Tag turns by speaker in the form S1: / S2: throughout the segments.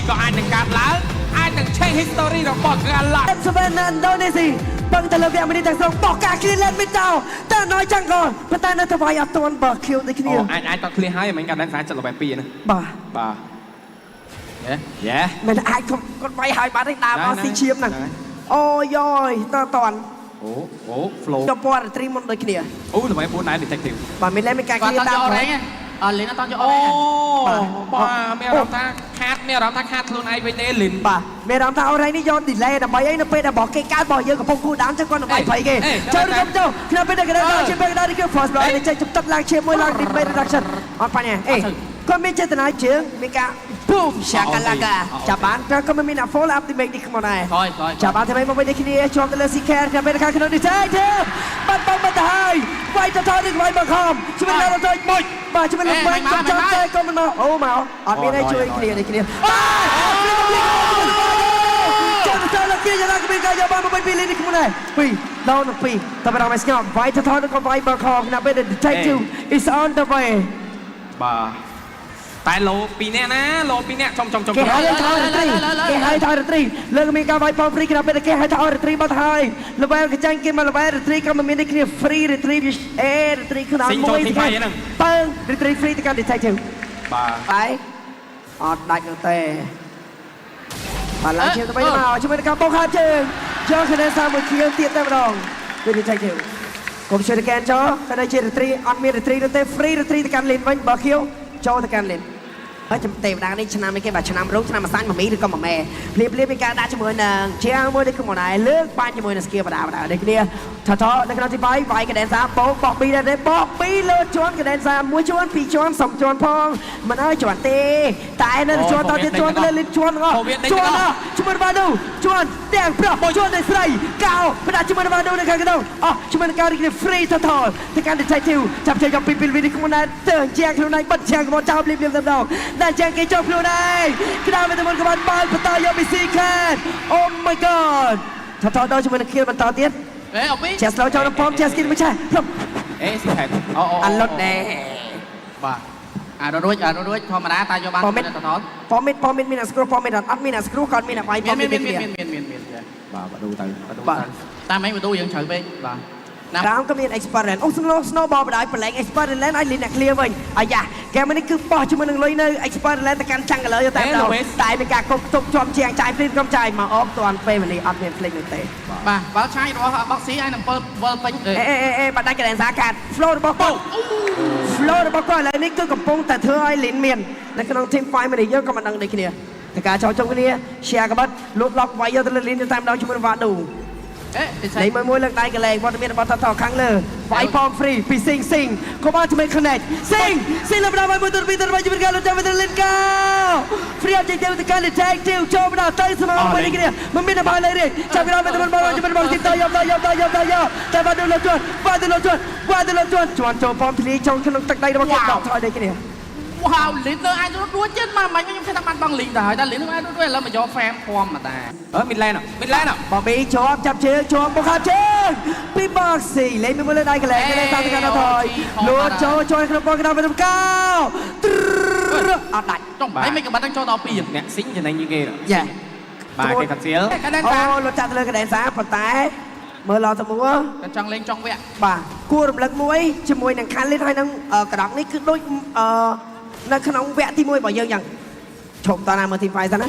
S1: ក៏អាចនឹងកើតឡើងអាចនឹង change history របស់ Galaxy
S2: M7 ឥណ្ឌូនេស៊ីពឹងទៅលើវគ្គនេះទាំងស្រុងបោះការ clear lane មិនចោលតែណយចាំងក៏ប៉ុន្តែនៅតែវាយអត់ទាន់បើខៀវដូចគ្នា
S1: អូអាចអាចត clear ហើយមិនកាត់ដល់40 level 2ណា
S2: បាទ
S1: បាទយេយេ
S2: មិនអាចគាត់គាត់វាយហើយបាត់ទេដើមអស់ស៊ីឈាមហ្នឹងអូយយតតន់
S1: អូអូ flow
S2: ទៅពណ៌រីមុនដូចគ្នា
S1: អូ level 4ដែរ detective
S2: បាទមានលេមានការ
S3: គាត់
S2: clear តាម
S3: តយកអរ៉េងអត់លេងអត់យកអ
S1: អូ
S3: រ៉េង
S1: បាទមានអារម្មណ៍ថាខាតមានអារម្មណ៍ថាខាតខ្លួនឯងវិញទេលិន
S2: បាទមានអារម្មណ៍ថាអូរ៉ៃនេះយក delay ដើម្បីអីនៅពេលដែលរបស់គេកើតរបស់យើងកំពុងគូដានចឹងគាត់នឹងវាយភ័យគេចូលទៅចូលក្នុងពេលដែលគេដល់ជាពេលដែលគេ first blood នេះចេញទឹកឡើងជាមួយឡើង damage reduction អត់បញ្ហាអេគាត់មានចេតនាជើងមានការ boom shakalaka ចាប់បានតែក៏មិនមាន follow up damage នេះក្នុងដែរ
S3: ក្រោយក្រោយ
S2: ចាប់បានថ្មីមកវិញនេះគ្នាជាប់ទៅលើ CK ក្នុងពេលខាងក្នុងនេះទេទេបាត់បងបាត់ទៅហើយវាយទៅថយឬវាយមកខំជួយដល់ទៅមួយបាទជួយលោកវិញក៏ចាំតែក៏មិនមកអូមកអត់មានអីជួយគ្នានេះគ្នាបាទចាំទៅលើគេយ៉ាងណាក៏មានការយកបានមកវិញពីលីនេះខ្លួនដែរ2ដល់នឹង2តែបារម្ភឲ្យស្ងប់វាយទៅថយឬក៏វាយមកខំក្នុងពេល detective is on the way
S1: បាទតែលោ2នាក់ណាលោ2នាក់ចំចំចំ
S2: គេហៅថារត្រីគេហៅថារត្រីលើកមានការវាយប៉ free ក្នុងពេលគេហៅថារត្រីបាត់ហើយ level កចាញ់គេមក level រត្រីក៏មិនមានដូចគ្នា free រត្រីអេរត្រីក្នុងមួយពើរត្រី free ទៅកាន់ detective
S1: បាទ
S2: បាយអត់ដាច់នោះទេបាទឡើងជាទៅវិញមកជាមួយនឹងការបោកខាជើងយកคะแนនសាមួយខៀវទៀតតែម្ដងគឺ detective កុំជួយទៅកែនចោក៏ដូចជារត្រីអត់មានរត្រីនោះទេ free រត្រីទៅកាន់លិនវិញបើខៀវចូលទៅកាន់លិន ហើយចំទេវតានេះឆ្នាំនេះគេបាទឆ្នាំរោងឆ្នាំម្សាញ់ម៉ាមីឬក៏ម៉ាម៉ែភ្លាមភ្លាមមានការដាក់ជាមួយនឹងជាងមួយនេះគឺមកដែរលើកបាញ់ជាមួយនឹងស្គៀបដាបដានេះគ្នាថថនៅក្នុងទីបាយវាយកដេនសាបោកបោកពីរដែរទេបោកពីរលើជាន់កដេនសាមួយជាន់ពីរជាន់សុំជាន់ផងមិនអើយជាន់ទេតែនៅជាន់តទៀតជាន់លើលិនជាន់ងជាន់ជាមួយបានូជាន់ទាំងប្រុសជាន់ទាំងស្រីកោផ្ដាច់ជាមួយបានូនៅខាងក្នុងអស់ជាមួយនឹងការរីក free ថថទៅកាន់ detective ចាប់ជ័យយកពីពីនេះខ្លួនដែរទៅជាងខ្លួនឯងបិទជាងកបចោលភ្លាមភ្លាមតែម្ដងតែជាងគេចុះខ្លួនឯងក្តារទៅមុនក៏បានបើកបន្តយកពី C Cat Oh my god ថថដល់ជាមួយនឹង kill បន្តទៀត
S3: អេអូពី
S2: ជាស្លូវចូលនឹងប៉មជាស្គីនមួយឆេះភ្លុំ
S1: អេស៊ីខែអូអូ
S2: អាលុតដែរ
S3: បាទអាររួចអាររួចធម្មតាតាយកបានតថត
S2: ប៉មមីតប៉មមីតមានអាស្គ្រូប៉មមីតអត់មានអាស្គ្រូក៏អត់មានអាវាយប៉ម
S3: មាន
S2: មីត
S3: មាន
S2: គ្នា
S3: មានមានមានមាន
S1: បាទបាដូទៅបាដូ
S2: បាទ
S1: ទៅ
S3: តាមឯងបទូយើងជ្រៅពេកបាទណា
S2: រ៉ាមក៏មាន experience អូ snow snowball បដ ாய் ប្រឡែង experience ឲ្យលីនអ្នក clear វិញអាយ៉ាហ្គេមនេះគឺបោះជាមួយនឹងលុយនៅ experience ទៅកាន់ចាំងកលើតែម្ដងតែមានការគប់ទុកជាប់ជាងចាយភ្លាមក្រុមចាយមកអបតាន់ពេលវេលាអត់មានភ្លេចនោះទេ
S3: បាទបាល់ឆាយរបស់បុកស៊ីឲ្យនឹងវិលពេញ
S2: អេអេអេបាត់ដាច់កលែងសាកាត់ flow របស់គាត់ flow របស់គាត់ឥឡូវនេះគឺកំពុងតែធ្វើឲ្យលីនមាននៅក្នុង team fight មួយនេះយើងក៏មិនដឹងដូចគ្នាតែការចោលចុងគ្នា share កបិតលូតឡុកវាយយកទៅលើលីនតាមដងជាមួយនឹងវ៉ាឌូ
S3: អេទី
S2: លេខមួយមួយលើកដៃកលែងវត្តមានរបស់ថថខាងលើវាយប៉ម free ពីស៊ីងស៊ីងក៏បានជាមួយ connect ស៊ីងស៊ីងលើបណ្ដាមួយទៅពីទៅជាមួយការលុតចាំទៅលិនកោ free អត់ចេញទៅកាន់ detective ចូលមកដល់ទៅស្មងមួយនេះគ្នាមិនមានដល់លើទេចាប់ក្រោយទៅមិនបងជាមួយបងទីតយកយកយកយកយកតែបាត់ទៅលើជួនបាត់ទៅលើជួនបាត់ទៅលើជួនជួនចូលប៉មធ្លីចូលក្នុងទឹកដីរបស់គេដកថយដូចគ្នា
S3: វ៉ាវលីននៅអាចរត់រួចទៀតមកមិនខ្ញុំគិតថាបានបងលីងទៅហើយតែលីនអាចរត់រួចឥឡូវមកយកហ្វេមធម្មតា
S1: អឺមីឡែនមីឡែន
S2: បប៊ីជាប់ចាប់ជើងជាប់មកខាជើងពីបាក់ស៊ីលេងមួយលើដៃកលែងកលែងតាមទៅកាន់ថយលួចចូលចូលក្នុងបងកណ្ដាលទៅកោអត់ដាច់
S3: ចុងហើយមិនក៏បាត់ចូលដល់2
S1: អ្នកស៊ីងចំណេញជាងគេ
S2: យ៉ា
S1: បាទគេកាត់សៀល
S3: កណ្ដាល
S2: អូ
S3: សា
S2: លុតចាក់ទៅលើកលែងសាប៉ុន្តែមើលឡទៅមួ
S3: តែចង់លេងចង់វគ្គ
S2: បាទគួររំលឹកមួយជាមួយនឹងខានលីតហើយនឹងក្តងនេះគឺដូចអឺនៅក្នុងវគ្គទី1របស់យើងយ៉ាងឈប់តណាមើលទី5សិនណា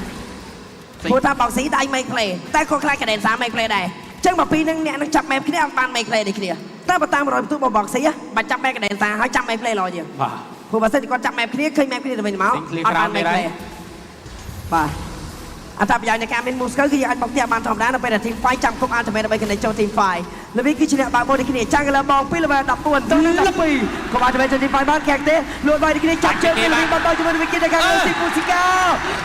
S2: ព្រោះថាបោកស៊ីដៃ make play តែក៏ខ្លាចកដេនសា make play ដែរចឹងមកពីនឹងអ្នកនឹងចាប់ map គ្នាអត់បាន make play ដូចគ្នាតែបើតាមរយបន្ទុករបស់បោកស៊ីបាច់ចាប់ map កដេនសាហើយចាប់ make play ល្អជាង
S1: បាទ
S2: ព្រោះបើសិនជាគាត់ចាប់ map គ្នាឃើញ map គ្នាទៅវិញមកអត់បាន make play បាទអត្ថប្រយោជន៍នៃការមាន Moscow គឺយើងអាចបុកផ្ទះបានធម្មតានៅពេលដែល team fight ចាំគុំ ultimate ដើម្បី connect ចូល team fight លើវិញគឺជាអ្នកបើកបោដូចគ្នាចាំងកន្លងបង2 level 14ទៅនឹង12ក៏បានទៅចូល team fight បានខាងទេលួចវាយដូចគ្នាចាប់ជើងពីវិញបានដល់ជាមួយនឹងវិគីในការលើស៊ីពូស៊ីកា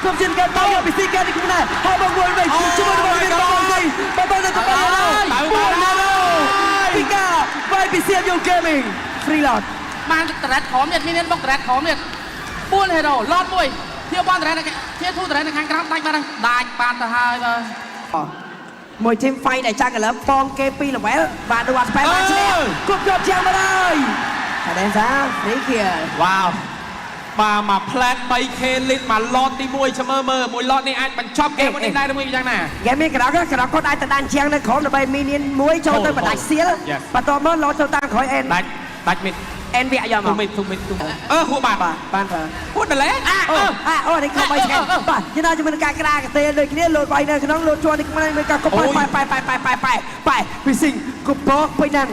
S2: គុំជិនកាតយកពីស៊ីកានេះគុំណាហើយបងមួយវិញជាមួយនឹងវិញបងវិញបងបងទៅបងណាពីកាវាយពី CFU Gaming free lot
S3: បានត្រេតក្រោមទៀតមានបុកត្រេតក្រោមទៀត4 hero ឡតមួយធៀប1ត្រេតធៀប2ត្រេតនៅខាងក្រោមដាច់បាត់ហើយដាច់បានទៅហើយបាទ
S2: មួយ team fight ដែលចាំងកន្លងបងគេ2 level បាទដូចអត់ស្បែកបានឈ្នះគប់ជាប់ជាងមកហើយតែដែនសា free kill
S1: វ៉ាវ បាទមក plat 3K លីតមក lot ទី1ចាំមើលមើលមួយ lot នេះអាចបញ្ចប់ហ្គេមនេះដែរឬមួយយ៉ាងណា
S2: គេមានក្រៅក្រៅគាត់អាចទៅដានជាងនៅក្រោមដើម្បីមីនៀនមួយចូលទៅបដាច់សៀល
S1: Yes.
S2: បន្ទាប់មកលោតចូលតាមក្រោយអែន
S1: ដាច់ដាច់មីត
S2: អែនវគ្គយកមក
S1: ទុំមីតទុំមីតទុំអឺហួបាទ
S2: បាទបានប្រើ
S1: ហួតដលែ
S3: អា
S2: អូ
S3: អឺ
S2: អាអូនេះខំបីឆ្ងាយបាទយល់ជាមួយនឹងការក្តារកទេដូចគ្នាលោតវាយនៅក្នុងលោតជាន់នេះក្នុងមានការកុំប៉ែប៉ែប៉ែប៉ែប៉ែប៉ែប៉ែពីស៊ីងកុំបកពេញហ្នឹង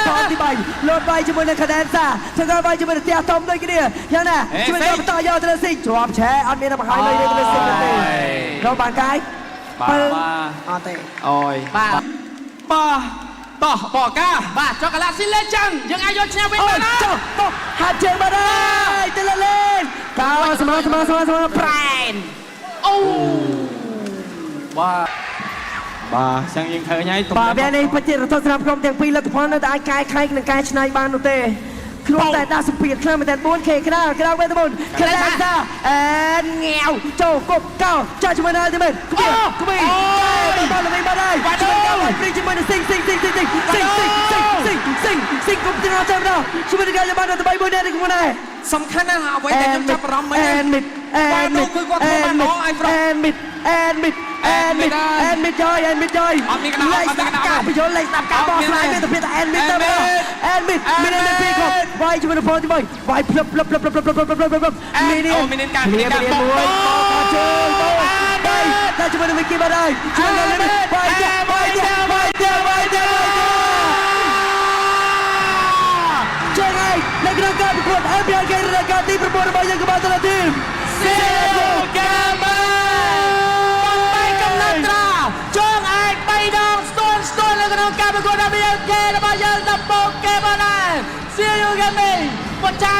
S2: បាទតទី3លោតវាយជាមួយនឹងខដេនសាធ្វើការវាយជាមួយនឹងផ្ទះធំដូចគ្នាយ៉ាងណាជាមួយនឹងបន្តយកទៅស៊ីងជាប់ឆែអត់មានបង្ហាញលុយទៅស៊ីងទេរកបានកាយ
S1: បាទ
S2: អត់ទេ
S1: អូយ
S3: បាទ
S1: បាទតោះបកកា
S3: បាទចុកកាឡាស៊ីលេចឹងយើងអាចយកឈ្នះវិញ
S2: អូ
S3: បានណា
S2: ចុះតោះហាត់ជើងបាត់ហើយទៅលេនកោសមសមសមសមប្រែន
S3: អូ
S1: បាទបាទចឹងយើងឃើញហើយ
S2: បាទវគ្គនេះប្រជារដ្ឋសម្រាប់ក្រុមទាំងពីរលទ្ធផលនៅតែអាចកែខែនិងកែច្នៃបាននោះទេគ្រាន់តែដាក់សម្ពាធខ្លាំងមែនតើ 4K ក្តារក្តារវេទមន្តក្តារសាអែនងាវចូលគប់កោចាក់ជាមួយនឹង Ultimate ក្បៀក្បៀបាល់ល្វីបាត់ហើយជាមួយនឹងព្រីជាមួយនឹងស៊ីងស៊ីងស៊ីងស៊ីងស៊ីងស៊ីងស៊ីងស៊ីងស៊ីងស៊ីងគុំទីណាចាំដល់ជាមួយនឹងការបានដល់3មួយនេះគុំដែរ
S1: សំខាន់ណាស់អ្វីដែលខ្ញុំចាប់អារម្មណ៍មិញ
S2: អែនមីតអែនមីត
S1: គាត់ធ្វើបានល្អឲ្យប្រុស
S2: អែនមីតអែនមីតអែនមីតអែនមីតយអែនមីតយ
S1: អត់មានកណ្ដាល
S2: លេខ
S1: អត់មានកណ្ដាល
S2: ស្ដាប់ការបញ្យល់លេខស្ដាប់ការបោះស្លាយមានតែពាក្យថាអែនមីតទៅអែនមីតមានតែពីរគ្រាប់វាយជាមួយនឹងផលទី3វាយភ្លឹបភ្លឹបភ្លឹបភ្លឹបភ្លឹបភ្លឹបភ្លឹបភ្លឹប
S1: មីនីមីនីការ
S2: មីនីមួយបោជើងបោបីតែជាមួយនឹងវិគីបាត់ហើយជាមួយនឹងលីវាយទៀតវាយទៀតវាយទៀតវាយទៀតវាយទៀត ចេញហើយនៅក្នុងការប្រកួត MPLK រដូវកាលទី9របស់យើងក៏បានទៅដល់ទីម
S3: ស៊ីហ្គាម៉ាបែកកំណត់ត្រាចងឯក3ដងស្ទួនស្ទួននៅក្នុងការប្រកួត WK របស់យើងដល់ពោគេបានដែរ See you gaming បច្ចា